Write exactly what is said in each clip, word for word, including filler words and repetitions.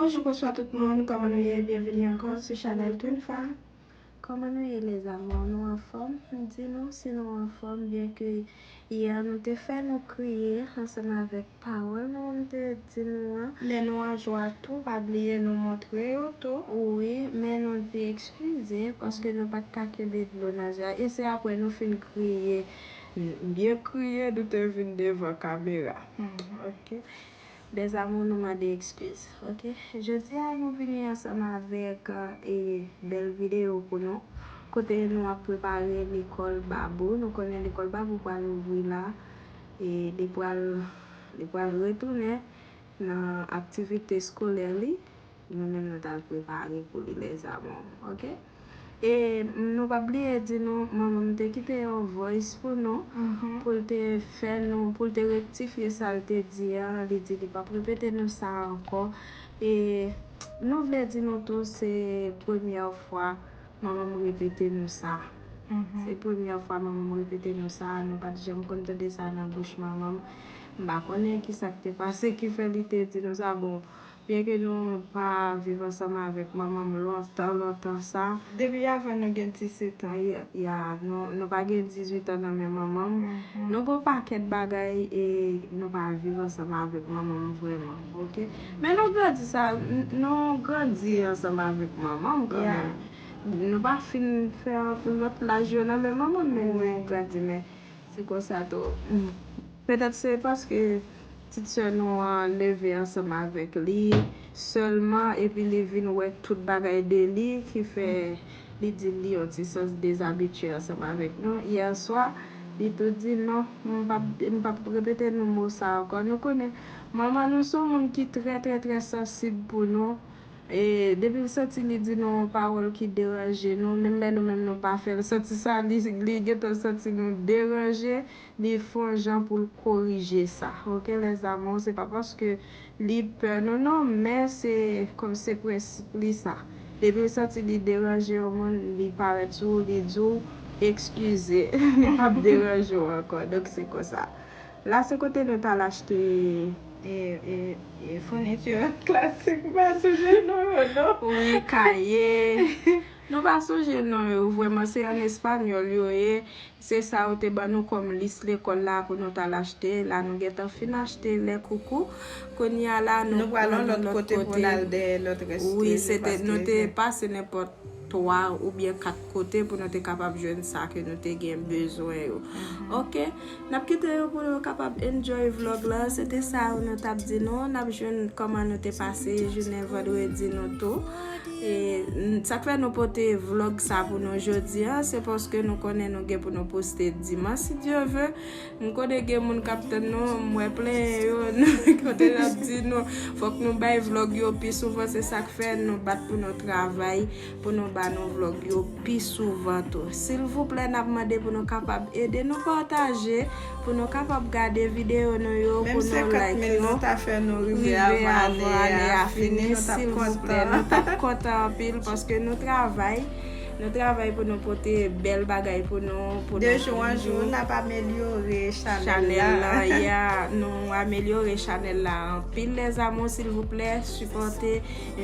Bonjou, bonswa tout moun, kòman nou ye? Byenvini ankò sou chanèl Twin Fa. Kòman nou ye, les amours? Nou anfòm? M di nou si nou anfòm, byenke yè nou te fè nou kriye ansanm avèk pawòl nou te di nou an. Lè nou an jwa tou, pa bliye nou montre yo tou. Wi, men nou di eskize paske nou pa t ka kenbe dlo nan je a. E se apre nou fin kriye, byen kriye, nou te vin devan kamera. Hmm, ok. Dèzamou, nou mande eskiz, ok? Jodi a, nou vini ansanm avèk, e, bèl videyo pou nou, kote nou ap prepare lekòl Babou. Nou konnen lekòl Babou pral ouvri la, e li pral, li pral retounen nan aktivite eskolè li. Nou menm nou t al prepare pou li, les amours, ok? E nou pa bliye di nou, manman m te kite yon voice pou nou, pou l te fè nou, pou l te rektifye sa l te di a. Li di li p ap repete nou sa ankò. E nou vle di nou tou, se premyè fwa manman m repete nou sa. Se premyè fwa manman m repete nou sa. Nou pa t janm konn tande sa nan bouch manman m. M pa konnen ki sa k te pase ki fè li te di nou sa. Bon, byenke nou pa viv ansanm avèk manman m lontan, lontan sa. Depi avan nou gen disèt an. Ya, ya, nou, nou pa gen dizuit an nan men manman m. Nou gen yon pakèt bagay e nou pa viv ansanm avèk manman m vrèman, ok? Men nou grandi sa, n-, nou grandi ansanm avèk manman m kanmenm. Nou pa fin fè anpil lòt laj yo nan men manman m, men nou grandi, men se konsa tou. Petèt se paske ti sè nou an leve ansanm avèk li sèlman, epi li vin wè tout bagay de li, ki fè li di li yon ti sans dezabitye ansanm avèk nou. Yè swa, li tou di, "Non, m p ap, m p ap repete nou mo sa ankò." Nou konnen, manman nou se yon moun ki trè, trè, trè sansib pou nou. E depi l santi li di nou yon pawòl ki deranje nou, menm lè nou menm nou pa fè l santi sa, li, li gentan santi nou deranje, li fè yon jan pou l korije sa. Ok, les amours, se pa paske li pè nou, non, men se kòm se prensip li sa. Depi l santi li deranje yon moun, li parèt sou ou, li di w, "Eskize, m p ap deranje w ankò." Donk, se konsa. La, se kote nou t al achte, e, e, e, founiti klasik, m pa sonje non yo, non. Wi, kaye. Nou pa sonje non yo, vrèman, se an espanyòl yo ye. Se sa yo te ban nou kòm lis lekòl la pou nou t al achte. La, nou gentan fin achte lè koukou. Kounye a la, nou pral yon lòt kote pou n al dèyè lòt rès. Wi, se te, nou te pase nenpòt twa oubyen kat kote pou nou te kapab jwenn sa ke nou te gen bezwen yo. Ok, n ap kite yo pou yo kapab enjoy vlòg la. Se te sa nou t ap di nou. N ap jwenn kòman nou te pase jounen vandredi nou tou. E, n-, sa k fè nou pote vlòg sa pou nou jodi a, se paske nou konnen nou gen pou nou poste dimanch, si Dye ve. M konnen gen moun k ap tann nou, m wè plenyen yo, kote n ap di nou, fòk nou bay vlòg yo pi souvan, se sa k fè nou bat pou nou travay, pou nou ba nou vlòg yo pi souvan tou. Silvouplè, n ap mande pou nou kapab ede nou pataje, pou nou kapab gade videyo nou yo, pou nou like yo. Menm senkant mil nou ta fè nou rive avan ane a fini, nou t ap kontan. Silvouplè, nou t ap kontan anpil paske nou travay. Nou travay pou nou pote bèl bagay pou nou, pou nou. De jou an jou, n ap amelyore chanèl la. Chanèl la, ya, nou amelyore chanèl la anpil, les amours, silvouplè, sipòte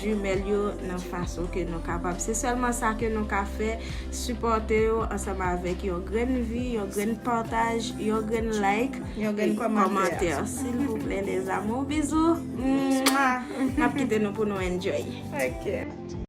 jimèl yo nan fason ke nou kapab. Se sèlman sa ke nou ka fè, sipòte yo ansanm avèk yon grenn vi, yon grenn pataj, yon grenn like, yon grenn kòmantè. Silvouplè, les amours, bizou. Mwa. N ap kite nou pou nou enjoy. Ok.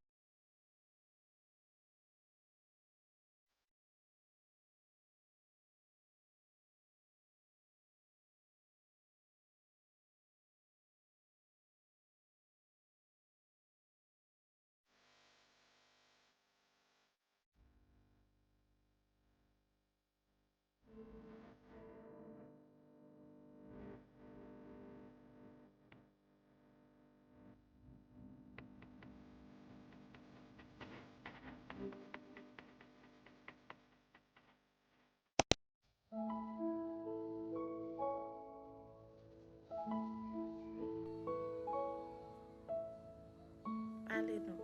Ale non.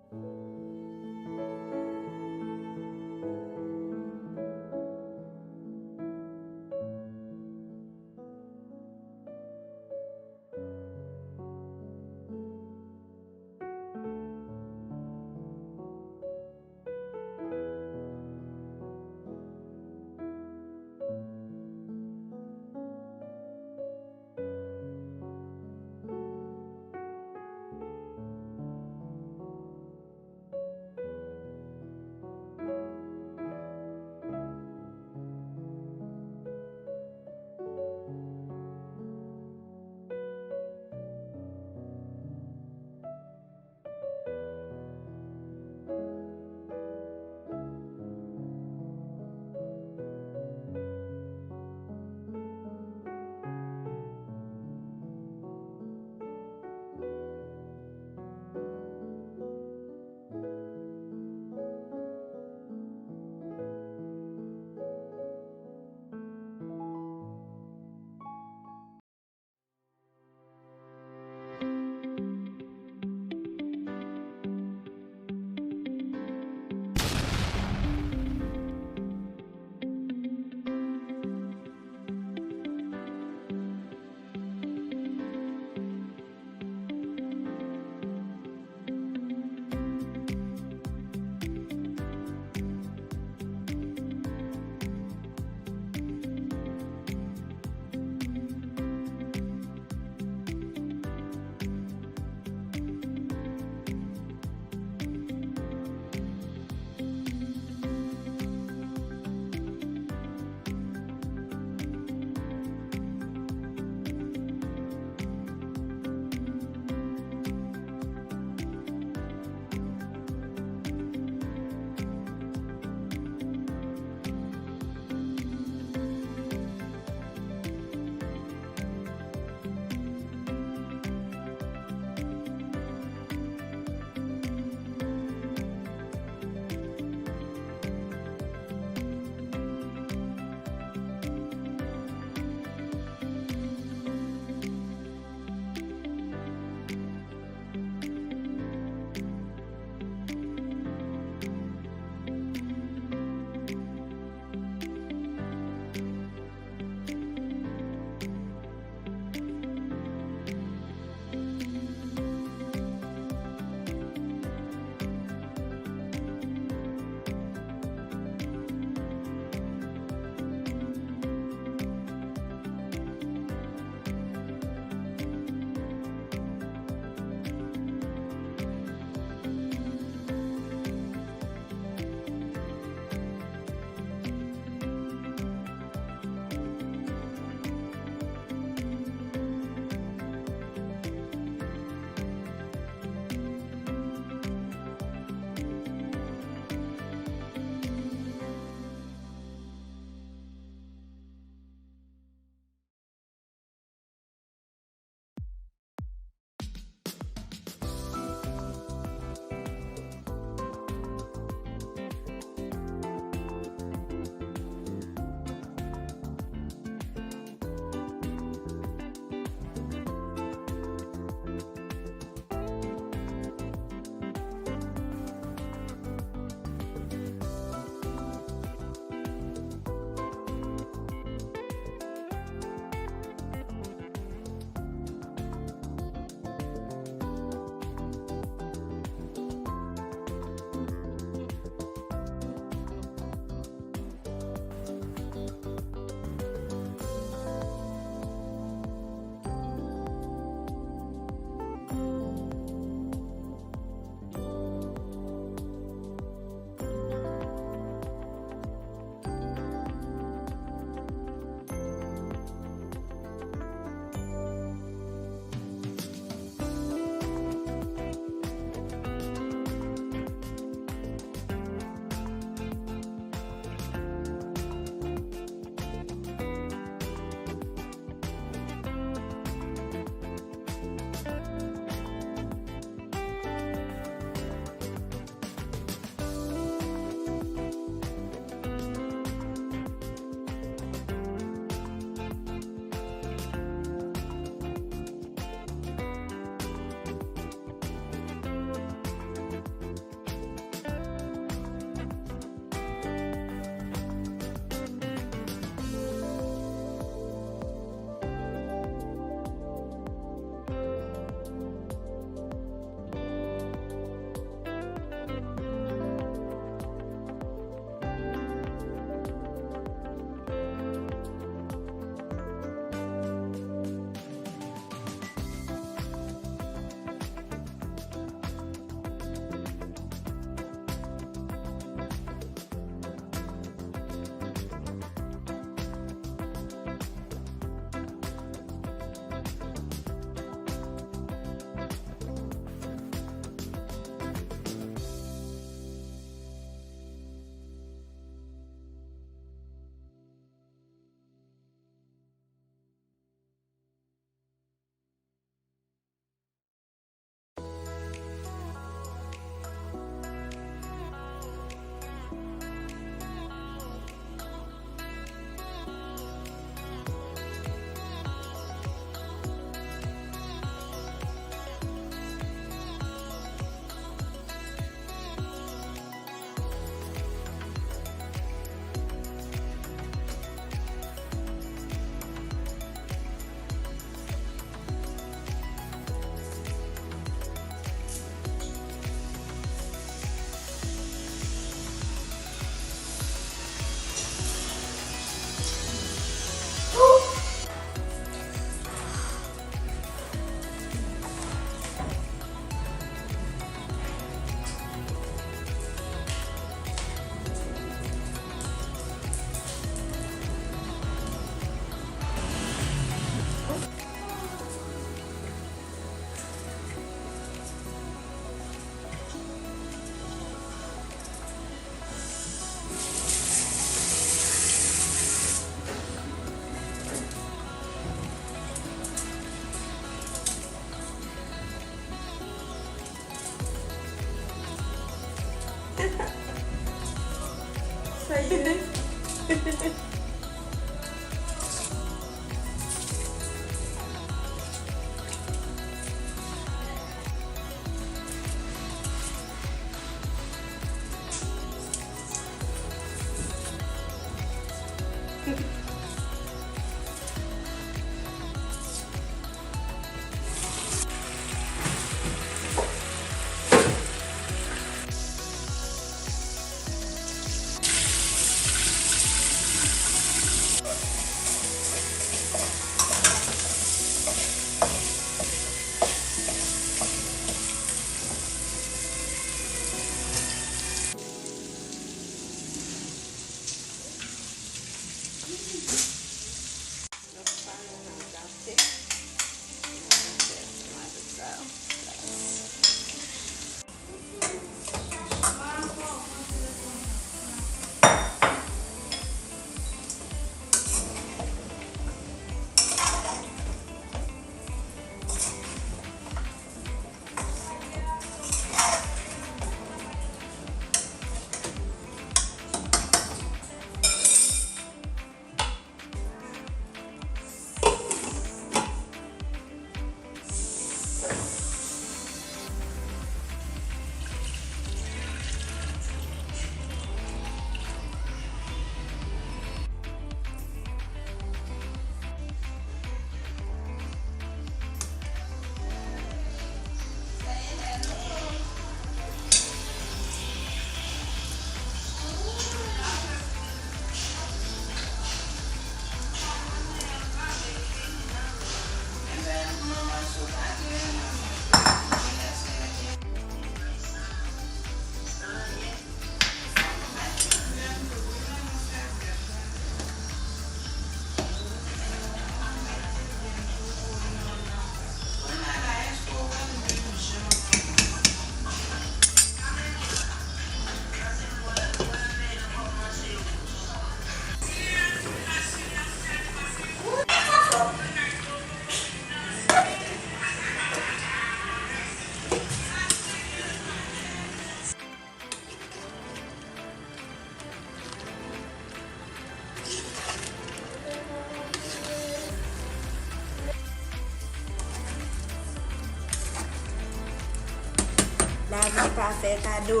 Li pa fè kado.